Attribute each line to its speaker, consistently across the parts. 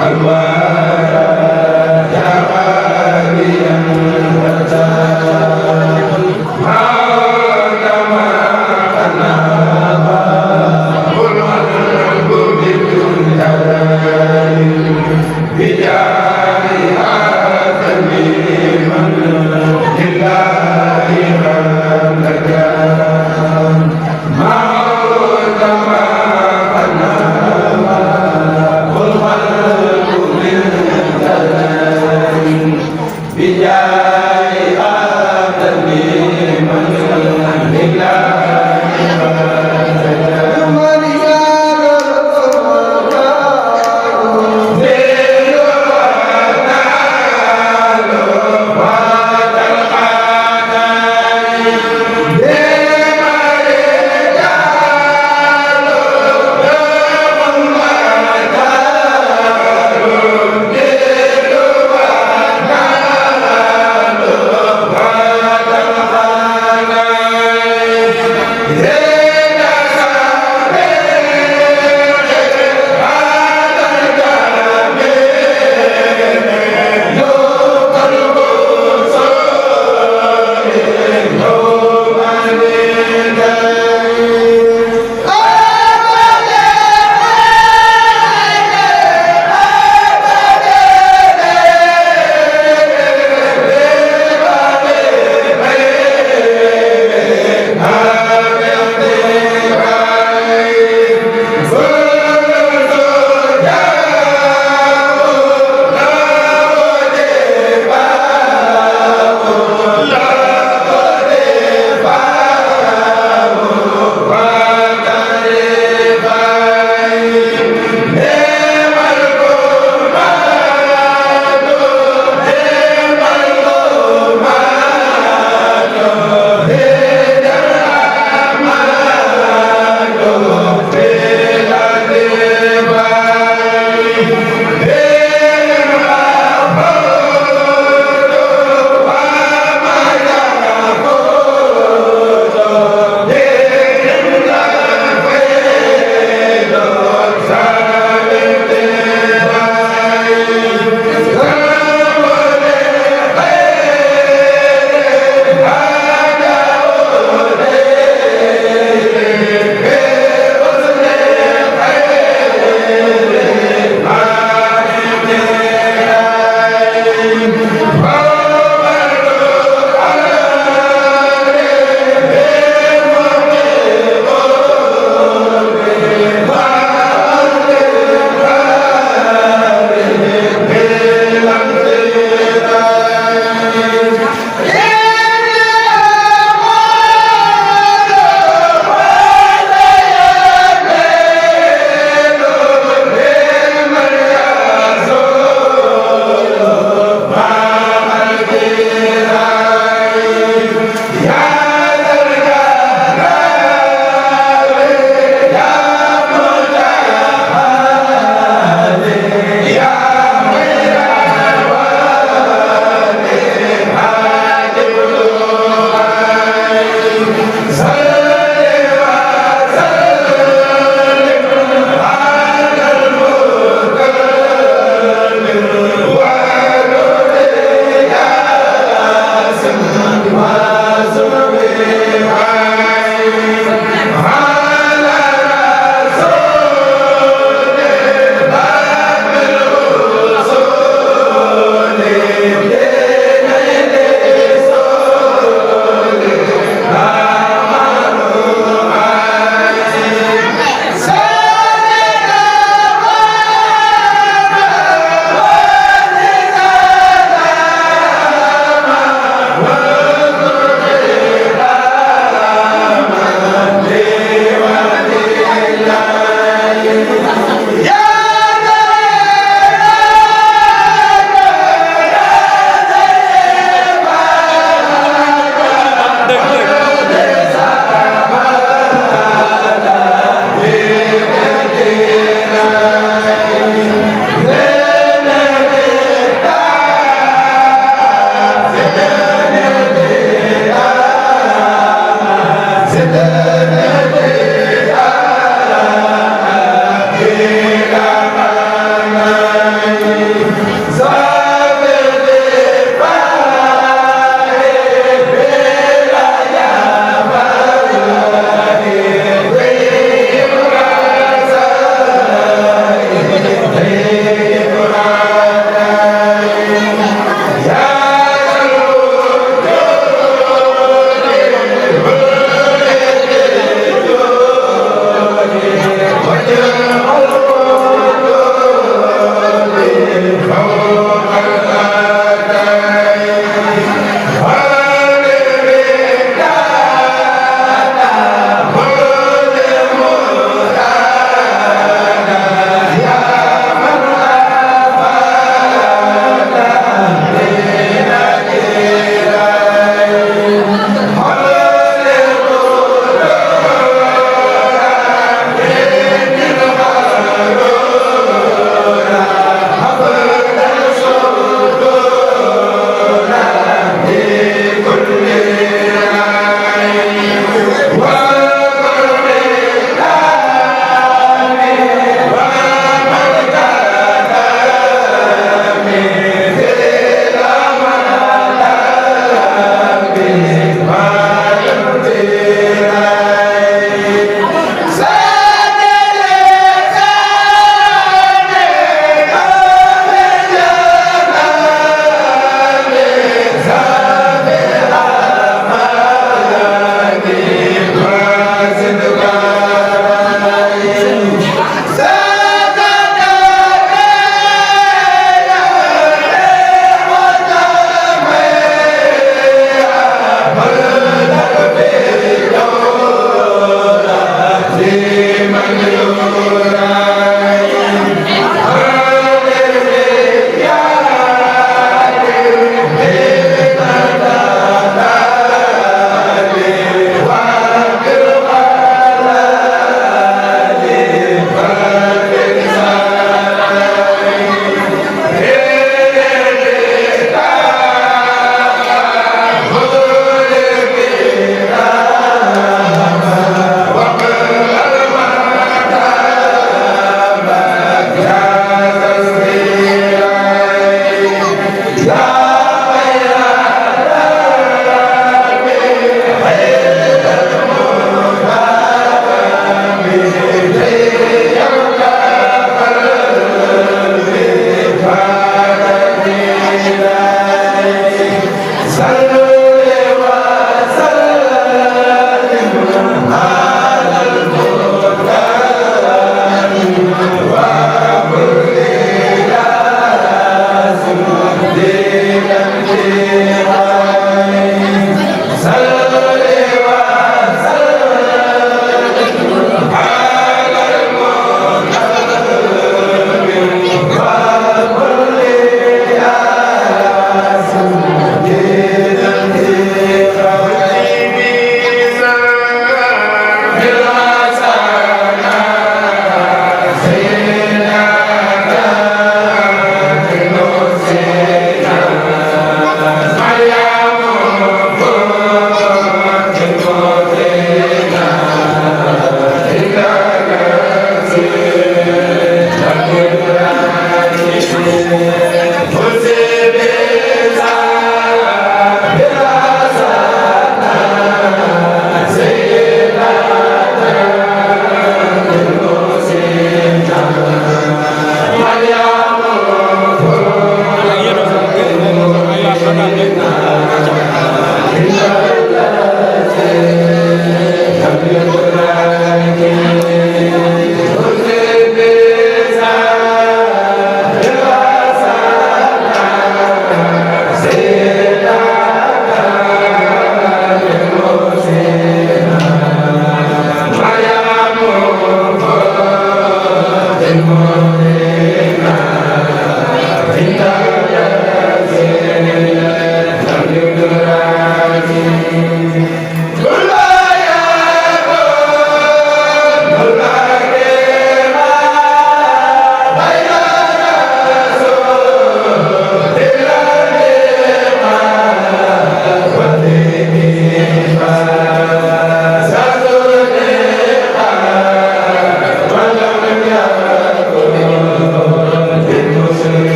Speaker 1: Hallelujah.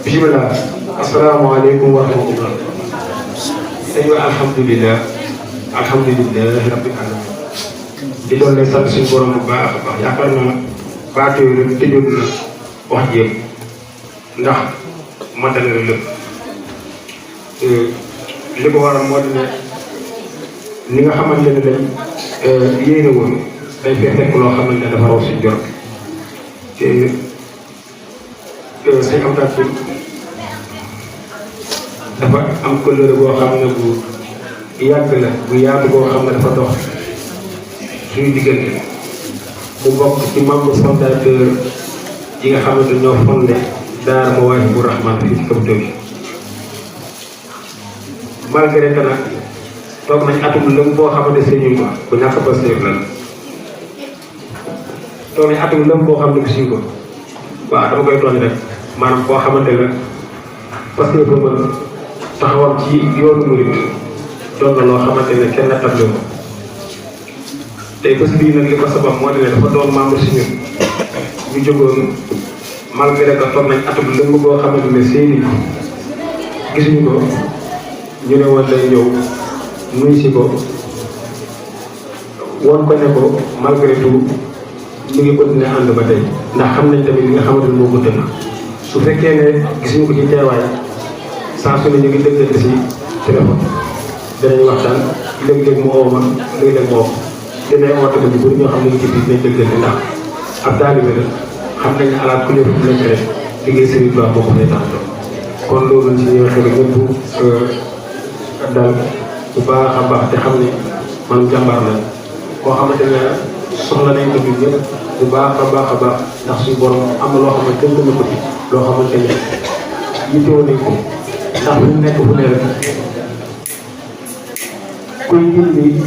Speaker 1: Bismillah. Assalamualaikum warahmatullahi wabarakatuh. Alhamdulillah. Alhamdulillah rabbil alamin. Di doon lay sant suñu borom bu baax a baax yaakaar naa baatu yi rek tëjoon na wax yëpp ndax matal na lépp li ko waral moo di ne ni nga xamante ne dañ yéene woon day fekk loo xamante ne dafa raw si jot te say am dafa am couleur boo xam ne bu yàgg la bu yaatu boo xam ne dafa dox suñu diggante mu bokk ci membre fondateur yi nga xamante ñoo fondé daara Mawahibou Rahman fii ci Kabou bi malgré que nag toog nañ atum lëm boo xamante sëñu ko ku ñàkk Pastef la toog nañ atum lëm boo xam ne bi suñu ko waaw dama koy tooñ rek maanaam koo xamante la Pastef la mën taxawal ci yoonu murid doon na loo xamante ne kenn nattable ko tey bés bii nag li ko sabab moo di ne dafa doon membre si ñun ñu jógoon malgré que toog nañ atum lëmb boo xamante ne seeni gisuñu ko ñu ne woon day ñëw nuyu si ko woon ko ne ko malgré tout ñu ngi continuer ànd ba tey ndax xam nañ tamit li nga xamante ne moo ko tënk su fekkee ne gisuñu ko ci teewaay saa su ne ñu ngi déggante si téléphone danañ waxtaan léeg-léeg mu woo ma léeg-léeg mu woo dinañ woo tamit ñu bëri ñoo xam ne ñu ci biir dinañ déggante ndax ab taalibe la xam nañ ne alaat ku nekk nekk rek liggéey Serigne Touba boo ko fay tax kon loolu ci ñëw xel ñëpp daal bu baax a baax te xam ne man jàmbaar la koo xamante ne soxla nañ ko ñun ñëpp bu baax a baax a baax ndax suñu borom am na loo xam ne tënk na ko ci loo xamante ne yittewoo nañ ko ndax bu nekk fu ne rek kuy indi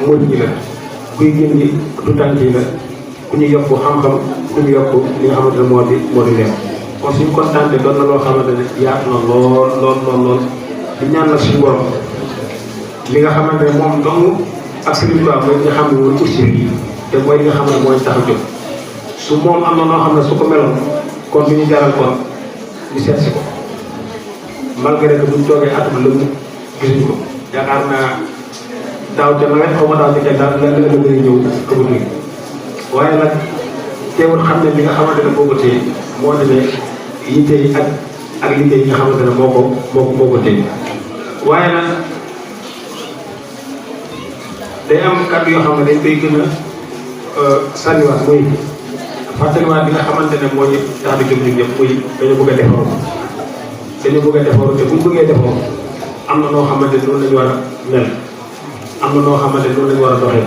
Speaker 1: murid yi la kuy gindi du tànk yi la ku ñu yokk xam-xam ku ñu yokk li nga xamante ne moo di leer kon suñu kontaan doon na loo xamante ne yaatu na lool di ñaan nag suñu borom li nga xamante ne moom dong ak Sëriñ Tuubaa mooy nga xam ne mooy ursi yi te mooy li nga xam ne mooy tax a jóg su moom am na noo xam ne su ko meloon kon du ñu jaral kon ñu seet si ko malgré que buñ toogee at ba lëmm gisuñ ko yaakaar naa daaw ca nawet xaw ma daaw ca daal la gën a ñëw këbut gi waaye nag teewul xam ne li nga xamante ne moo ko téye moo demee yitte yi ak liggéey yi nga xamante ne moo ko téye waaye nag day am kàddu yoo xam ne dañ koy gën a sànniwaat muy fàttaliwaat bi nga xamante ne moo ñu tax di jóg ñun ñëpp muy dañu bëgg a defaru te buñ bëggee defaru am na noo xamante ne noonu lañu war a mel am na noo xamante ne noonu lañu war a doxee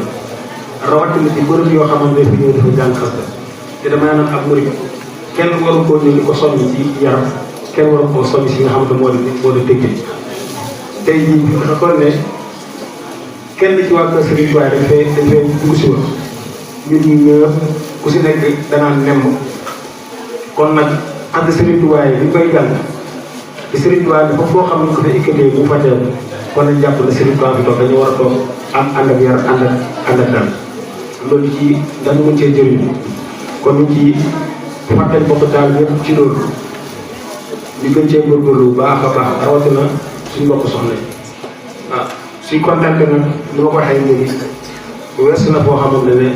Speaker 1: rawatina ci bërëb yoo xamante ne fi ñëw dafa jàng xasta te damay naan ab murid kenn waru koo ñëw di ko soññ ci yaram kenn waru koo soññ si nga xamante moo di tëggee tey jii bi nga xool ne kenn ci waa kër Serigne Touba dañ fay dugg si woon ñun ñi ñëpp ku si nekk danaan nemm kon nag ànd Serigne Touba yi ñu koy jàng te Serigne Touba bi foofu foo xam ne ko fa ikkatee bu fa teew kon nañ jàpp ne Serigne Touba bi toog dañu war a toog ànd ak yar ànd ak dal loolu ci dañu mën cee jëriñu kon ñu ci fàttali bopp daal yëpp ci loolu ñu gën cee góorgóorlu bu baax a baax rawatina suñu mbokk soxna yi waaw suñ kontaan nag li ma ko waxee léegi weesu na foo xamante ne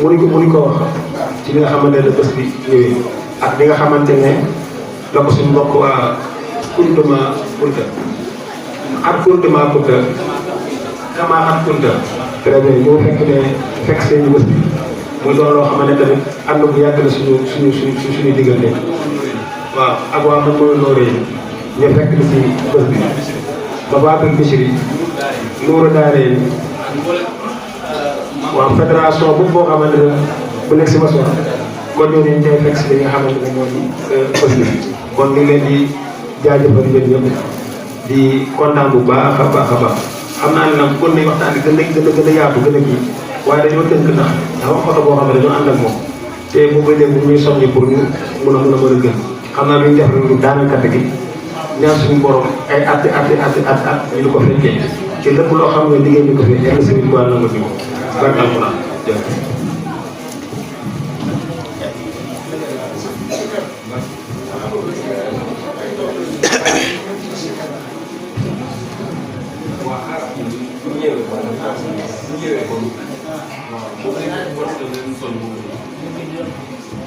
Speaker 1: mënuñ ko wax ci li nga xamante ne bés bi ñëwee ak li nga xamante ne la ko suñu mbokk waa Koundama Kounta ak Koundama Kounta Kama ak Kounta très bien ñoo fekk seen bés bi muy doon loo xamante ne tamit ànd bu yàgg la suñu diggante waaw ak waa man mooy looree ñu fekk na si bés bi ba Babal Bichri Nourou Daara waaw fédération bu boo xamante ne bu nekk si Massoor kon ñooñu ñu ngi fekk si li nga xamante ne mooy bés bi kon ñu ngi leen di jaajëfal yéen ñëpp di kontaan bu baax a baax a baax xam naa ne nag kon nañ waxtaan gën a yaatu gën a kii waaye dañoo tënk ndax dafa am oto boo xam ne dañoo ànd ak moom te bu ba léegi ñuy soññi pour ñu mun a gën xam naa lu ñu def rek ñu daanal kàtt gi ñaan suñu borom ay at ñu di ko fekkee ci lépp loo xam ne liggéey ñu ko fi yàlla sëriñ Tuubaa na ma ñu barke alxuraan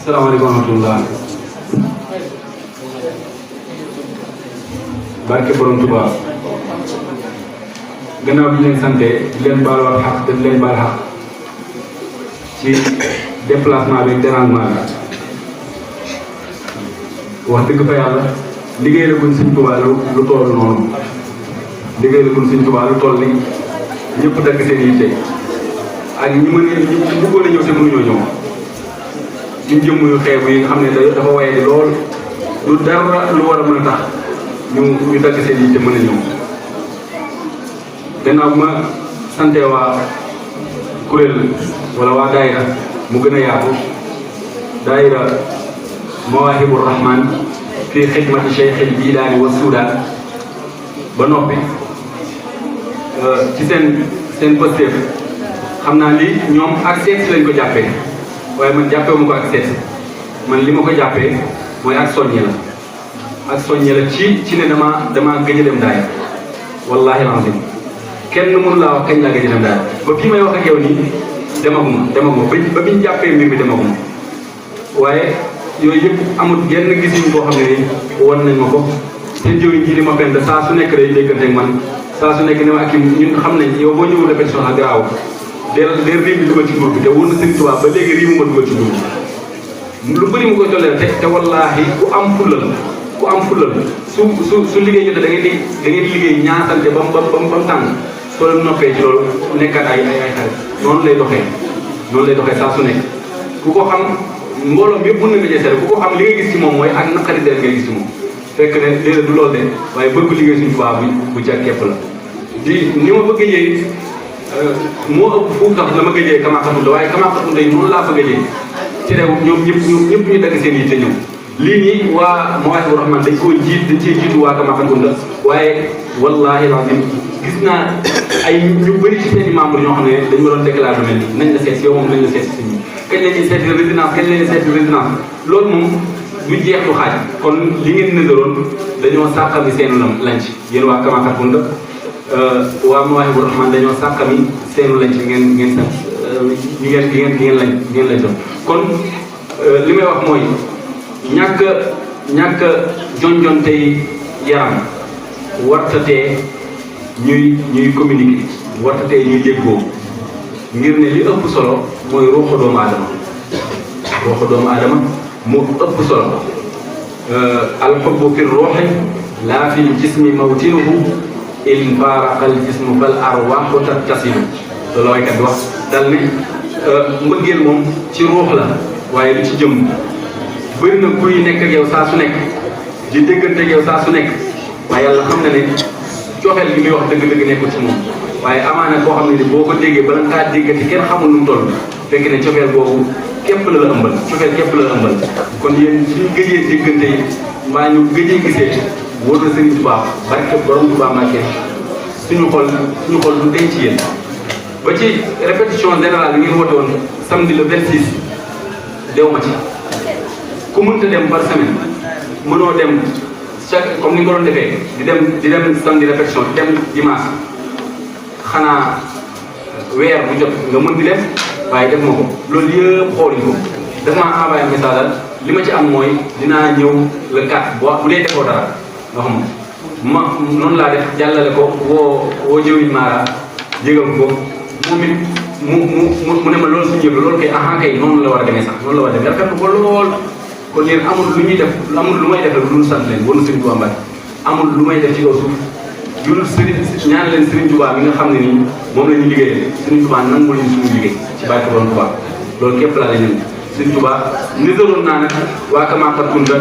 Speaker 2: salaamaaleykum wa rahmatulah. barke borom Touba. gannaaw bi ñu leen sante di leen baal wax xaq te di leen baal xaq ci déplacement bi dérangement bi wax dëgg fa yàlla liggéey la guñ Sëñ Touba lu toll noonu liggéey la guñ Sëñ Touba lu toll ni ñëpp dagg seen yitte ak ñi bëggoon a ñëw te mënuñoo ñëw ñu jëmm yu xeebu yi nga xam ne dafa waye di lool du dara lu war a mën a tax ñu dagg seen yitte mën a ñëw gannaaw ma sante waa kuréel wala waa daayira mu gën a yaatu daayira Mawahibou Rahman fii xidmati Cheikh El Jilaani wa Soudan ba noppi ci seen pësteef xam naa li ñoom ak seet si lañ ko jàppee waaye man jàppee mu ko ak seet man li ma ko jàppee mooy ak soññe la ci ne dama gëj a dem daay wallahi alazim kenn mënu laa wax kañ laa gëj a dem daay ba fii may wax ak yow nii demaguma ba biñ jàppee mbir mi demaguma waaye yooyu yëpp amul genn gis-gis boo xam ne nii wan nañ ma ko seen jëwriñ ji di ma pend saa su nekk day déggante ak man saa su nekk ne ma ak ñun xam nañ yow boo ñëwul répétition ak garaaw leer riim bi dugal ci nguur bi te wóor na Sëriñ Tuubaa ba léegi riimu ma dugal ci nguur bi lu bëri mu koy tollee te wallaahi ku am fulla la su liggéey jotee da ngeen di liggéey ñaasante ba mu tàng soo leen noppee ci loolu nekkaat ay xarit noonu lay doxee saa su nekk ku ko xam mbooloo mi yëpp mën na nga seere ku ko xam li nga gis ci moom mooy ak naqari deret ngay gis ci moom fekk ne déedéet du loolu de waaye bëgg liggéey suñu Tuubaa bu jag képp la ni ma bëgg a jëy moo ëpp fuuf tax la ma gëjee Kama Xatunda waaye Kama Xatunda yi noonu laa bëgg a jëy ci réew ñoom ñëpp ñu dagg seen yi te ñëw lii nii waa Mawahibou Rahman dañ cee jiitu waa Kama Xatunda waaye wallahi lazim gis naa ay ñu bëri ci seen i membres ñoo xam ne dañu ma doon déclaré mel ni nañ la seet si yow moom nañ la seet si suñu kañ la ñuy seeti résidence kañ la ñuy seeti résidence loolu moom du jeex du xaaj kon li ngeen nësaroon dañoo sàqami seenu lanc yéen waa Kama Xatunda waa Mawahibou Rahman dañoo sàqami seenu lanc ngeen sant ngeen lañ kon li may wax mooy ñàkk jonjon tey yaram wartatee ñuy communiquer wartatee ñuy déggoo ngir ne li ëpp solo mooy ruuxu doomu aadama moo ëpp solo alxubbu fi ruuxi laa fi jismi mawtinuhu in faaraqa al jismu fal arwaaxu tattasilu loolu waykat bi wax dal ne mbëggeel moom ci ruux la waaye du ci jëmm bëri na kuy nekk ak yow saa su nekk di déggante ak yow saa su nekk waaye yàlla xam na ne cofeel gi muy wax dëgg-dëgg nekkul ci moom waaye amaana koo xam ne ni boo ko déggee bala ngaa déggati kenn xamul nu mu toll fekk ne cofeel boobu képp la ëmbal cofeel képp la ëmbal kon yéen suñu gëjee déggante yi mbaa ñu gëjee gisee wóor na Sëriñ Tuubaa barke borom Tuubaa Mbàkke suñu xol du denc ci yéen ba ci répétition générale bi ngeen woote woon samedi le 26 dew ma ci ku mënta dem par semaine mënoo dem chaque comme ni nga ko doon defee di dem samedi répétition di dem dimanche xanaa weer bu jot nga mën di def waaye def ma ko loolu yëpp xooluñ ko daf maa envoyé message li ma ci am mooy dinaa ñëw le 4 bu dee defoo dara nga xam ma noonu laa def jàllale ko woo jëwiñ Mara jégal ko moom it mu ne ma loolu suñu yëpp loolu kay kay noonu la war a demee sax noonu la war a demee rafetlu ko lool kon yéen amul lu ñuy def amul lu may def rek lu sant leen war na Serigne Touba Mbacke amul lu may def ci kaw suuf loolu Serigne ñaan leen Serigne Touba mi nga xam ne nii moom la ñu liggéeyee Serigne Touba nangu leen suñu liggéey ci barke borom Touba loolu képp laa la ñun Serigne Touba niseroon naa nag waa Kama Xatunda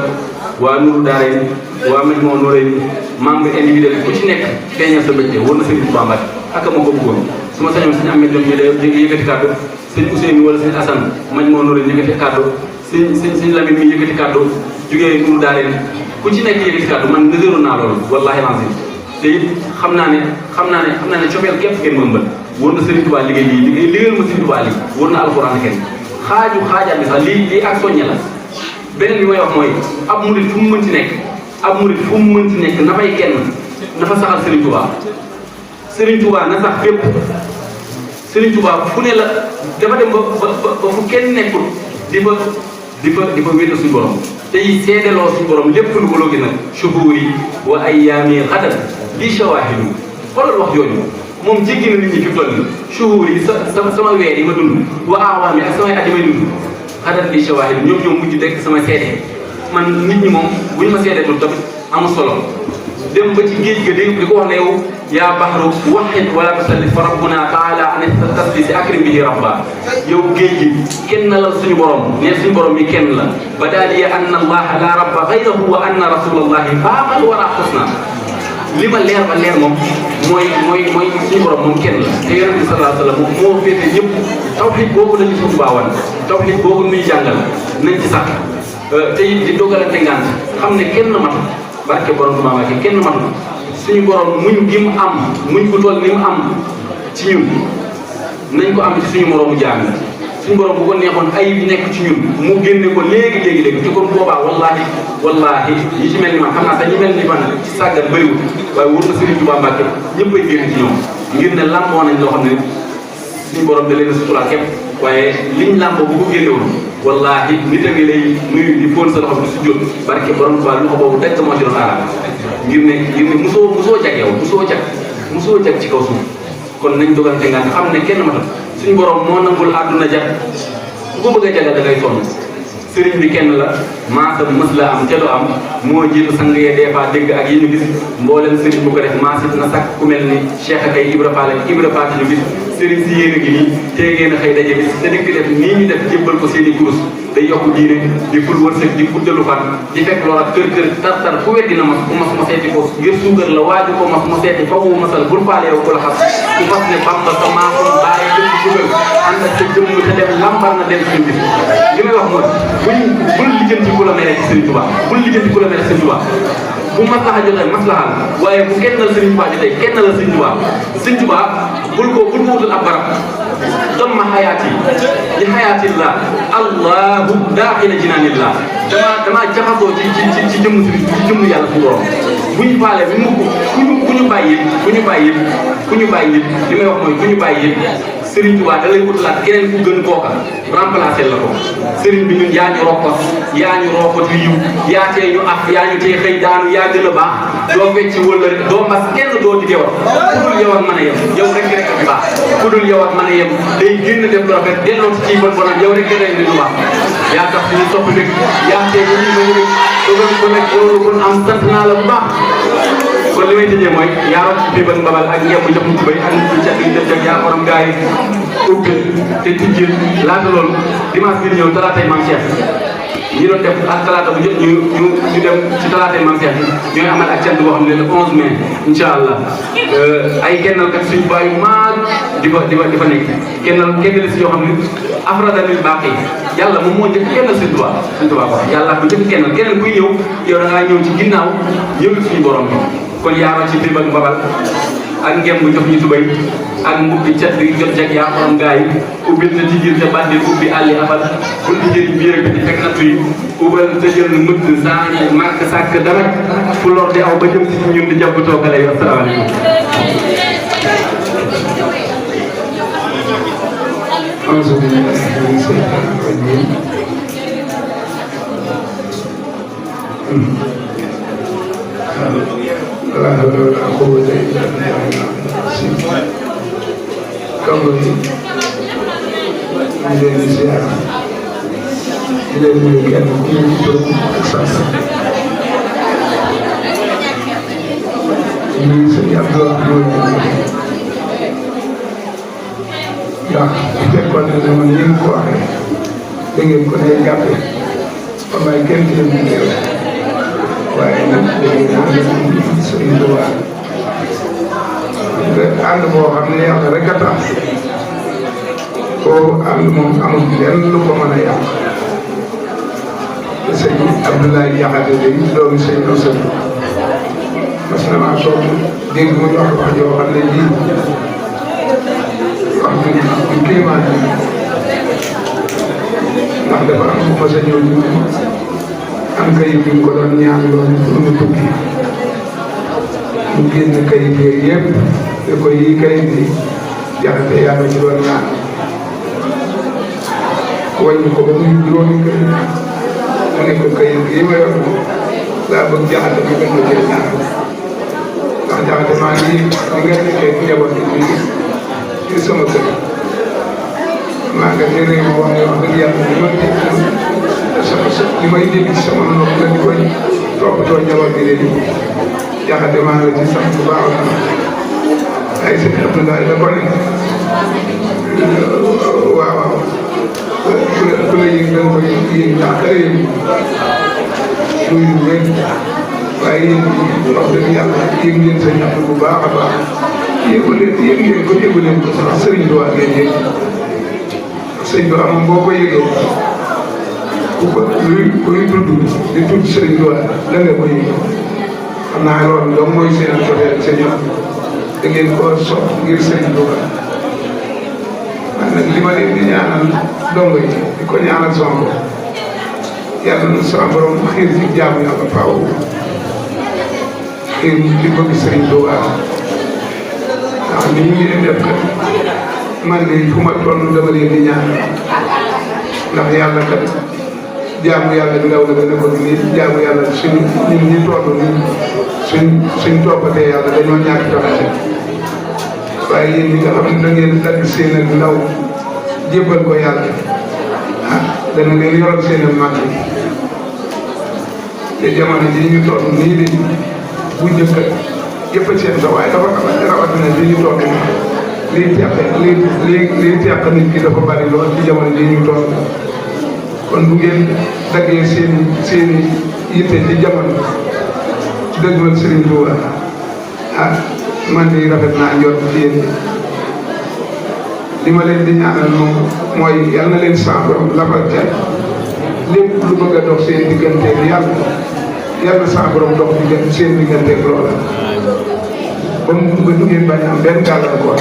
Speaker 2: waa Nourou Daarayni waa Majmahun Nurayni membre individuel ku ci nekk feeñal sa bëccëg war na Serigne Touba Mbacke ak ma ko bëggoon su ma sañoon suñu amee doom ñu day yëkkati kàddu sëñ Ousseynou wala sëñ Assane Majmahun Nurayni yëkkati kàddu sëñ Lamine mi yëkkati kàddu jugee Nourou Daarayni ku ci nekk yëkkati kàddu man niseroon naa loolu wallahi lancim te it xam naa ne cofeel képp ngeen ma ëmbal war na Serigne Touba liggéeyal ma Serigne Touba lii war na alxuraan kenn xaajaat bi sax lii ak soññe la beneen bi may wax mooy ab murit fu mu mënti nekk na fay kenn na fa saxal Serigne Touba Serigne Touba na sax fépp Serigne Touba fu ne la dafa dem ba fu kenn nekkul di fa wéetal suñu borom tey seedeloo suñu borom lépp lu ko loogi nag shuhuri wa ayyaami xadat li shawahidu xoolal wax jooju moom jéggi na nit ñi fi toll nii shuhuri sama weer yi ma dund wa awaami ak samay at yi may dund xadat li shawahidu ñoom mujj dekk sama seede man nit ñi moom bu ñu ma seedeetul tamit amul solo dem ba ci géej ga di ko wax ne yow yaa baxru waxit wala tusalli fa rabbuna taala an tasli si akrim bihi rabba yow géej gi kenn la suñu borom ne suñu borom mi kenn la ba daal di anna allaha la rabba gayrahu wa anna rasulallahi faaqal wara xusna li ma leer ba leer moom mooy suñu borom moom kenn la te yonent bi sallallahu alayhi wa sallam moo féete ñëpp tawxiid boobu la ñu suñu baawan tawxiid boobu nuy jàngal nañ ci sax te it di dogalante ngant xam ne kenn matu barke borom Tuubaa Mbàkke kenn matu suñu borom muñ gi mu am muñ ko toll ni mu am ci ñun nañ ko am ci suñu moroomu jaam suñu borom bu ko neexoon ay bi nekk ci ñun mu génne ko léegi te kon boobaa wallahi ñi ci mel ni man xam naa sax ñi mel ni man ci sàggat bëriwul waaye wóor na Serigne Touba Mbacke ñëpp ay génn ci ñoom ngir ne làmboo nañ loo xam ne suñu borom da leen a suturaal képp waaye liñ làmboo bu ko génnewul wallahi nit a ngi lay nuyu di fóon sa loxo bi su jot barke borom Touba loxo boobu daj moo ci doon aaraam ngir ne musoo jag yow musoo jag ci kaw suuf kon nañ dogante nga xam ne kenn matal suñu borom moo nangul àdduna jag ku ko bëgg a jagal da ngay sonn sëriñ bi kenn la maasam mës la am ca du am moo jiitu sang yee des fois dégg ak yi ñu gis mboolem sëriñ bu ko def maasit na sax ku mel ni Cheikh akay Ibra Fall ak Ibra Fall ñu gis sëriñ si yéen a ngi nii tey ngeen a xëy daje bis te dëkk def nii ñu def jébbal ko seen i kurus day yokk diine di ful wërsëg di guddalu fan di fekk loola kër tar fu weddi na mas ku mas ma seeti ko ngir suukar la waaju ko mas ma seeti fawu masal bul faale yow ku la xas ku fas ne Bamba sa maasam bàyyi jëm dugal ànd ak sa jëmm te dem lambar na dem seen bis li may wax mooy bul lijjanti ku la mere ci Sëriñ Tuubaa bul lijjanti ku la mere Sëriñ Tuubaa bu maslaxa jotee maslaxa waaye bu kennal Sëriñ Tuubaa jotee kennal Sëriñ Tuubaa Sëriñ Tuubaa bul ko wutal ab barab damma xayaati li xayaatillah allahu daaxila jinaanillah damaa jaxasoo ci jëmm ci jëmm yàlla su borom bu ñu faale bi mu ku ñu bàyyi li may wax mooy ku ñu bàyyi Sëriñ Tuubaa da lay wutalaat keneen ku gën kooka remplacé la ko sëriñ bi ñun yaa ñu rokkos yaa ñu rokkos yu yiw yaa tee ñu af yaa ñu tee xëy daanu yaa gën a baax doo fecci wala doo mbas kenn doo di gewal ku dul yow ak mën a yem yow rek a baax ku dul yow ak mën a yem day génn def lu rafet delloo ci ciy bon bonam yow rek rek lu baax yaa tax suñu sopp dëgg yaa tee ñu ñu rek dogal ko nag loolu kon am sant naa la bu baax kon li may tëjee mooy yaa root ci biir mbabal ak ñepp jox mu tubay ak ñu ci ñu def yaa borom gaay ubbi te tijjil laata loolu dimanche bi di ñëw talaatay Maam Cheikh ñi doon def ak talaata bu jot ñu dem ci talaatay Maam Cheikh ñooy amal ak cant boo xam ne le 11 mai incha allah ay kennal kat suñu baay yu maag di fa nekk kennal si yoo xam ne afradanil baax yi yàlla moom moo njëkk kennal Sëriñ Tuubaa ko yàlla ko njëkk kennal keneen kuy ñëw yow da ngaa ñëw ci ginnaaw yëngu suñu borom bi kon yaaro ci biir mbabal ak ngem bu jox ñu tubay ak mbubbi cat bi jot jag yaa xorom gaa yi ubbil na ci biir ca bànde ubbi àlli afal bul di jëriñ biir ak di fekk nattu yi ubbal sa jël mëdd saañi màkk sàkk damaj fu lor di aw ba jëm si ñun di jàpp toogale yi asalaamaaleykum
Speaker 3: la hawla wala quwwata illa billah kambo yi ñu leen di ziar di leen nuyu kenn ku ñu turam ak sant ñu sëñ Abdoulaye ndax bu fekkoon ne man ni nga ko waxee da ngeen ko dee jàppee ba may kenn ci leen di waaye nag dañuy ànd Sëriñ Tuubaa nga ànd boo xam ne yàlla rek a tax koo ànd moom amul lenn lu ko mën a yàq sëñ Abdoulaye Jaxate day doomu sëñ Nosal mas na maa soog dégg mu wax joo xam ne lii wax du climat bi ndax dafa am ku ma sa ñëw am kayit bi ko doon ñaan loolu pour mu tukki mu génn kayit yooyu yëpp da ko yi kayit bi Jaxate yaa ma ci doon ñaan wàññi ko ba muy juróomi kayit mu ne ko kayit yi ma yor laa bëgg Jaxate bi gën ma cee ñaan ndax Jaxate maa ngi li nga nekkee njaboot bi ci sama kër maa nga ci réew wax ne wax dëgg yàlla li ma dégg li may dégg ci sama nopp nga di koy toppatoo njaboot bi léegi Jaxate maa ngi la ci sant bu baax a ay sëñ Abdoulaye da ko ne waaw waaw ku la yëg da nga koy yëg ndax kër yi muy lu wér waaye yéen wax dëgg yàlla yëg ngeen sëñ Abdou bu baax a baax yëgu ngeen ko sax Sëriñ Tuubaa ngeen yëg sëñ bi moom boo ko yëgee kuy tudd di tudd Sëriñ Tuubaa da nga ko yëg xam naa loolu donc mooy seen côté ak seen yoon da ngeen koo sopp ngir Sëriñ Tuubaa man nag li ma leen di ñaanal dongo yi di ko ñaanal sama bopp yàlla na sama borom xiir ci jaamu yàlla faaw xiir di bëgg Sëriñ Tuubaa ndax ni ñu leen def kat man de fu ma toll dama leen di ñaanal ndax yàlla kat jaamu yàlla bi ndaw la gën a bëgg nii jaamu yàlla suñ ñun ñi toll nii suñ toppatee yàlla dañoo ñàkk taxate waaye yéen ñi nga xam ne da ngeen dagg seen ak ndaw jébbal ko yàlla dana leen yoral seen mag te jamono ji ñu toll nii de bu njëkk yëpp a seen sa waaye dafa rawatina li ñu toll lii teq nit ki dafa bari lool ci jamono ji ñu toll kon bu ngeen daggee seen yitte ci jamono dëgmal Serigne Touba man de rafet naa njort ci yéen li ma leen di ñaanal moom mooy yal na leen sa borom lafal ca lépp lu bëgg a dox seen digganteeg yàlla sa borom dox seen digganteeg loola ba du ngeen bañ am benn gàllankoor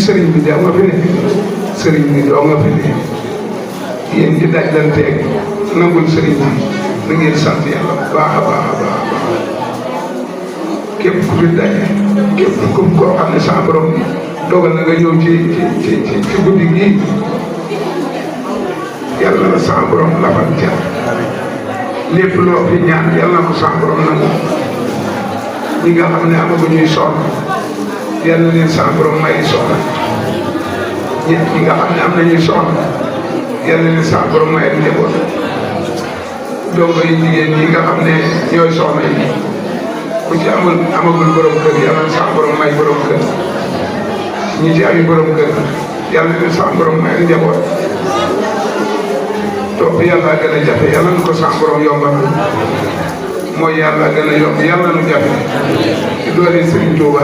Speaker 3: sëriñ bi doo nga fi ne sëriñ bi doo nga fi ne yéen di dajlanteeg nangul sëriñ bi na ngeen sant yàlla bu baax a baax a baax a baax képp ku fi daje képp ku koo xam ne sa borom dogal na nga ñëw ci guddi gii yàlla na sa borom lafal ca lépp loo fi ñaan yàlla na ko sa borom nangu ñi nga xam ne amaguñuy soxna yàlla na leen sa borom may soxna ñi nga xam ne am nañuy soxna yàlla na leen sa borom may njaboot dongo yi jigéen ñi nga xam ne ñooy soxna yi ku ci amagul borom kër yàlla na sa borom may borom kër ñi ci ami borom kër yàlla na leen sa borom may njaboot topp yàlla gën a jafe yàlla na ko sa borom yombal mooy yàlla gën a yomb yàlla nu jafe ci doole Serigne Touba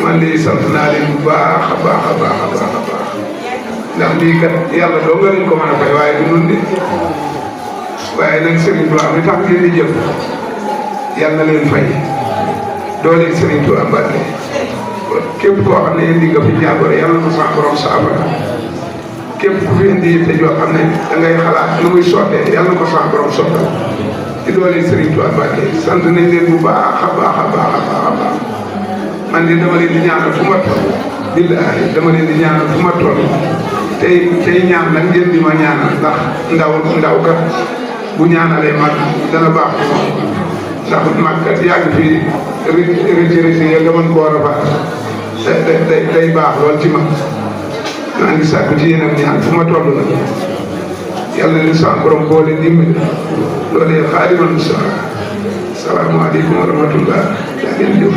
Speaker 3: man de sant naa leen bu baax a baax a baax a baax a baax ndax lii kat yàlla doo nga leen ko mën a fay waaye du nun de waaye nag Serigne Touba mi tax ngeen di jëf yàlla na leen fay doole Serigne Touba Mbacke képp koo xam ne indi nga fi jàngoro yàlla na sa borom saafara képp ku fi indi yitte joo xam ne da ngay xalaat nu muy sottee yàlla na ko sa borom sottal ci doole Serigne Touba Mbacke sant nañ leen bu baax a baax a baax a baax a baax man de dama leen di ñaanal fu ma toll billaahi dama leen di ñaanal fu ma toll tey ñaan nag ngeen di ma ñaanal ndax ndaw kat bu ñaanalee mag dana baax ndax mag kat yàgg fii retraité ya nga mën koo rafaat day baax lool ci mag maa ngi sàkku ci yéen ak ñaan fu ma toll nag yàlla na sa borom boole dimbali loolee xaadimal Mustafa salaamaaleykum wa rahmatullah yaa ngeen jëf